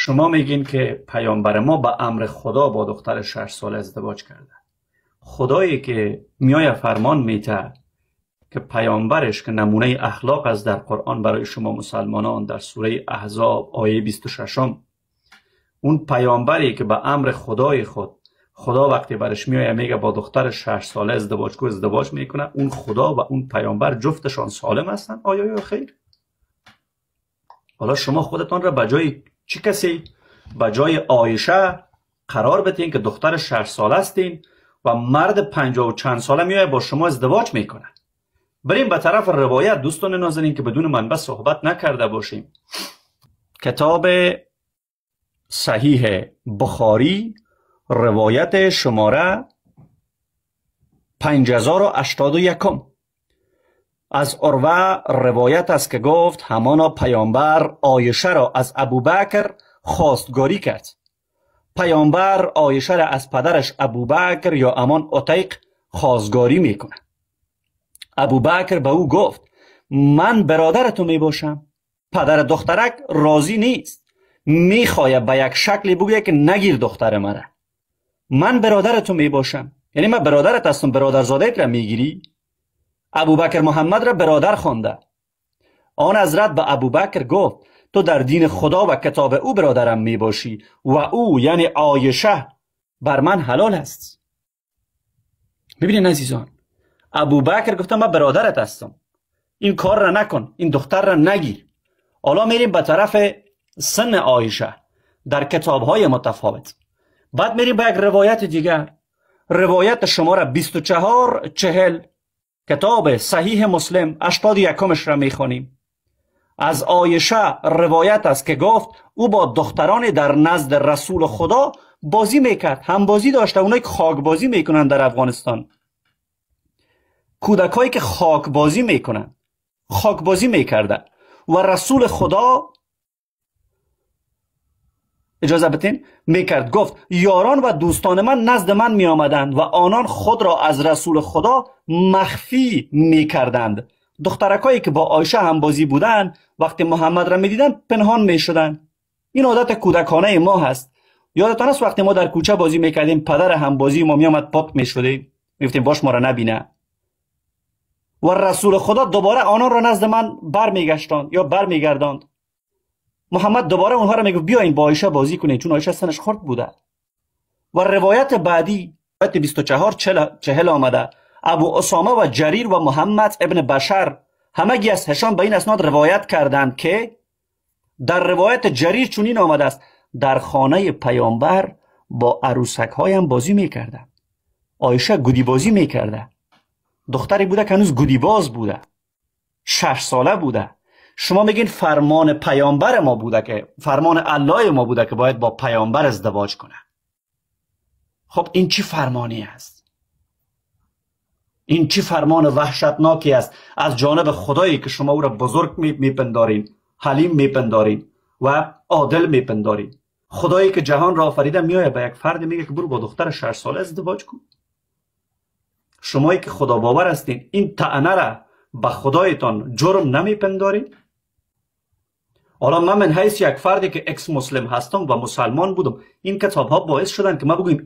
شما میگین که پیامبر ما به امر خدا با دختر 6 ساله ازدواج کرده. خدایی که میای فرمان میته که پیامبرش که نمونه اخلاق از در قرآن برای شما مسلمانان در سوره احزاب آیه 26، اون پیامبری که به امر خدای خود، خدا وقتی برش میایه میگه با دختر 6 ساله ازدواج کو، ازدواج میکنه، اون خدا و اون پیامبر جفتشان سالم هستن آیا یا خیر؟ حالا شما خودتان را به جای چی کسی، به جای عایشه قرار بدین که دختر 6 ساله هستین و مرد 50 و چند ساله میایه با شما ازدواج میکنه. بریم به طرف روایت دوستان نازنین که بدون منبع صحبت نکرده باشیم. کتاب صحیح بخاری روایت شماره 5081 از عروه روایت است که گفت همانا پیامبر عایشه را از ابوبکر خواستگاری کرد. پیامبر عایشه را از پدرش ابوبکر یا امان عتیق خواستگاری میکنه. ابوبکر به او گفت من برادر تو میباشم. پدر دخترک راضی نیست، میخواید به یک شکلی بگوید که نگیر دختر مرا، من برادر تو میباشم، یعنی من برادرت هستم، برادرزاده‌ات را میگیری. ابوبکر محمد را برادر خوانده. آن حضرت به ابوبکر گفت تو در دین خدا و کتاب او برادرم میباشی و او یعنی عایشه بر من حلال است. ببینید عزیزان، ابوبکر گفته من برادرت هستم، این کار را نکن، این دختر را نگیر. حالا میریم به طرف سن عایشه در کتاب‌های متفاوت. بعد میریم به یک روایت دیگر، روایت شماره 2440 کتاب صحیح مسلم 81 را میخوانیم. از عایشه روایت است که گفت او با دختران در نزد رسول خدا بازی میکرد، هم بازی داشته. اونایی که خاک بازی میکنن در افغانستان، کودکایی که خاک بازی میکنن، خاک بازی میکرده و رسول خدا اجازه بتین میکرد. گفت یاران و دوستان من نزد من می آمدند و آنان خود را از رسول خدا مخفی میکردند. دخترکایی که با عایشه هم بازی بودند وقتی محمد را میدیدند پنهان میشدند. این عادت کودکانه ما هست. یادتان است وقتی ما در کوچه بازی میکردیم پدر هم بازی ما میآمد پاپ میشدیم، میگفتیم باش ما را نبینه. و رسول خدا دوباره آنان را نزد من برمیگشتند یا برمیگرداند. محمد دوباره اونها را میگفت بیاین با عایشه بازی کنید، چون عایشه سنش خرد بوده. و روایت بعدی روایت 2440 آمده، ابو اسامه و جریر و محمد ابن بشر همگی از هشام به این اسناد روایت کردند که در روایت جریر چنین آمده است در خانه پیامبر با عروسک هایم بازی میکرده. عایشه گودی بازی میکرده، دختری بوده که هنوز گودی باز بوده، 6 ساله بوده. شما میگین فرمان پیامبر ما بوده که فرمان الله ما بوده که باید با پیامبر ازدواج کنه. خب این چی فرمانی است؟ این چی فرمان وحشتناکی است از جانب خدایی که شما او را بزرگ میپندارین، حلیم میپندارین و عادل میپندارین. خدایی که جهان را آفریده میآید به یک فرد میگه که برو با دختر 6 ساله ازدواج کن. شمایی که خدا باور هستین این طعنه را به خدایتان جرم نمیپندارین؟ حالا من حیث یک فردی که ex مسلم هستم و مسلمان بودم، این کتاب ها باعث شدن که ما بگوییم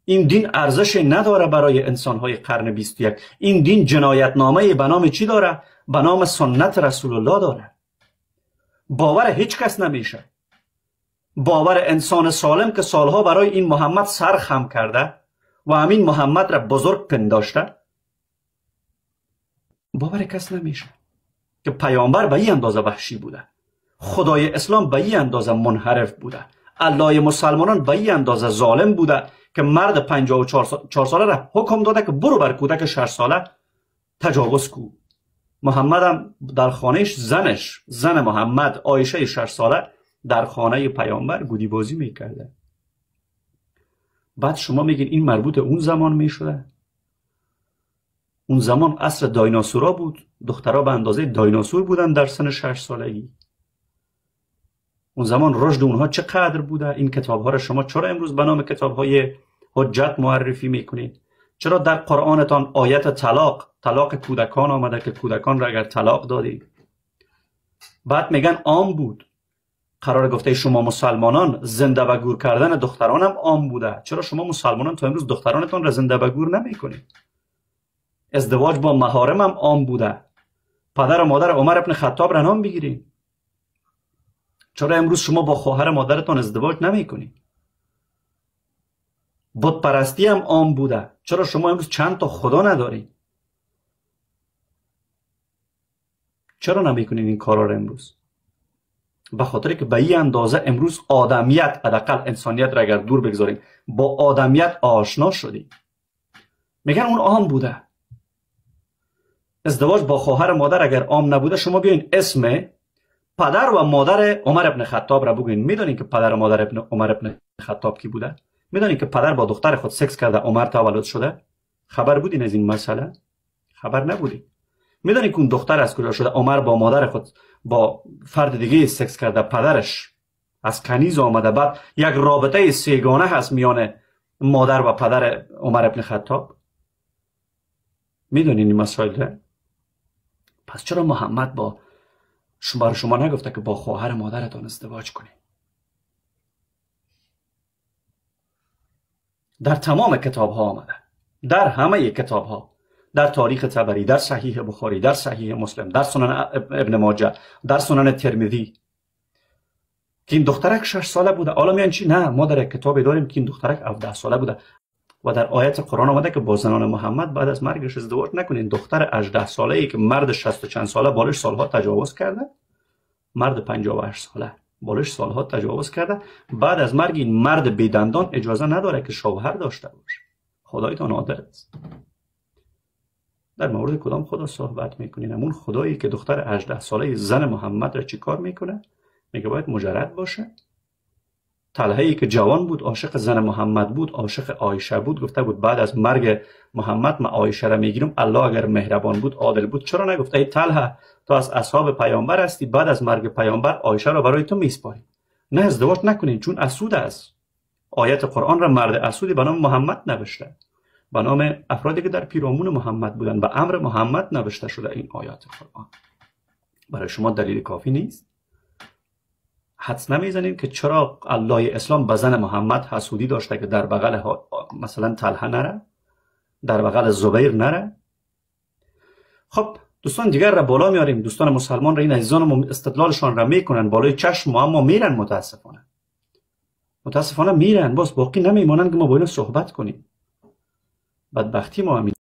این دین ارزش نداره برای انسان های قرن 21. این دین جنایتنامه به نام چی داره؟ به نام سنت رسول الله داره. باور هیچ کس نمیشه. باور انسان سالم که سالها برای این محمد سر خم کرده و همین محمد را بزرگ پنداشته، باور کس نمیشه که پیامبر به این اندازه وحشی بوده، خدای اسلام به این اندازه منحرف بوده، الله مسلمانان به این اندازه ظالم بوده که مرد 54 ساله را حکم داده که برو بر کودک 6 ساله تجاوز کو. محمد هم در خانهش زنش، زن محمد عایشه 6 ساله در خانه پیامبر گودی بازی میکرده. بعد شما میگین این مربوط اون زمان میشده؟ اون زمان عصر دایناسورا بود، دخترها به اندازه دایناسور بودن در سن 6 سالگی. اون زمان رشد اونها چقدر بوده؟ این کتاب ها را شما چرا امروز به نام کتاب های حجت معرفی میکنید؟ چرا در قرآنتان آیت طلاق، طلاق کودکان آمده که کودکان را اگر طلاق دادید، بعد میگن عام بود. قرار گفته شما مسلمانان زنده به گور کردن دخترانم عام بوده، چرا شما مسلمانان تا امروز دخترانتان را زنده به گور نمیکنید؟ ازدواج با محارم هم عام بوده. پدر و مادر عمر ابن خطاب را نام بگیرید. چرا امروز شما با خواهر مادرتان ازدواج نمیکنید؟ بت پرستی هم عام بوده. چرا شما امروز چند تا خدا ندارید؟ چرا نمیکنید این کارا را امروز؟ به خاطر که به این اندازه امروز آدمیت، حداقل انسانیت را اگر دور بگذاریم، با آدمیت آشنا شدیم. میگن اون عام بوده. ازدواج با خواهر مادر اگر عام نبوده، شما بیاین اسم پدر و مادر عمر ابن خطاب را بگوین. میدونین که پدر و مادر ابن عمر ابن خطاب کی بوده؟ میدونین که پدر با دختر خود سکس کرده عمر تولد شده؟ خبر بودین از این مسئله؟ خبر نبودین. میدونین که اون دختر از کجا شده؟ عمر با مادر خود با فرد دیگه سکس کرده، پدرش از کنیز آمده، بعد یک رابطه سیگانه هست میان مادر و پدر عمر ابن خطاب. میدونین این مسائل؟ پس چرا محمد با شما نگفته که با خواهر مادرتان ازدواج کنید؟ در تمام کتاب ها آمده، در همه کتاب ها، در تاریخ طبری، در صحیح بخاری، در صحیح مسلم، در سنن ابن ماجه، در سنن ترمذی، که این دخترک 6 ساله بوده. حالا میان چی؟ نه، ما در کتاب داریم که این دخترک 17 ساله بوده و در آیت قرآن آمده که با زنان محمد بعد از مرگش ازدواج نکنین. دختر 18 ساله ای که مرد 60 و چند ساله بالش سالها تجاوز کرده، مرد 58 ساله بالش سالها تجاوز کرده، بعد از مرگ این مرد بیدندان اجازه نداره که شوهر داشته باشه. خدایتان عادل است. در مورد کدام خدا صحبت میکنین؟ همون خدایی که دختر 18 ساله زن محمد را چیکار میکنه؟ میگه باید مجرد باشه. طلحه‌ای که جوان بود، عاشق زن محمد بود، عاشق عایشه بود، گفته بود بعد از مرگ محمد من عایشه را میگیرم. الله اگر مهربان بود، عادل بود، چرا نگفت ای طلحه تو از اصحاب پیامبر هستی، بعد از مرگ پیامبر عایشه را برای تو میسپاریم؟ نه، ازدواج نکنین چون اسود است. آیت قرآن را مرد اسودی به نام محمد نوشته، به نام افرادی که در پیرامون محمد بودن، به امر محمد نوشته شده این آیات قرآن. برای شما دلیل کافی نیست؟ حدس نمیزنیم که چرا الله اسلام به زن محمد حسودی داشته که در بغل مثلا طلحه نره، در بغل زبیر نره؟ خب دوستان دیگر را بالا میاریم، دوستان مسلمان را، این عزیزان استدلالشان را میکنن بالای چشم ما، اما میرن متاسفانه، متاسفانه میرن، باز باقی نمیمانند که ما با اینا صحبت کنیم. بدبختی ما همین.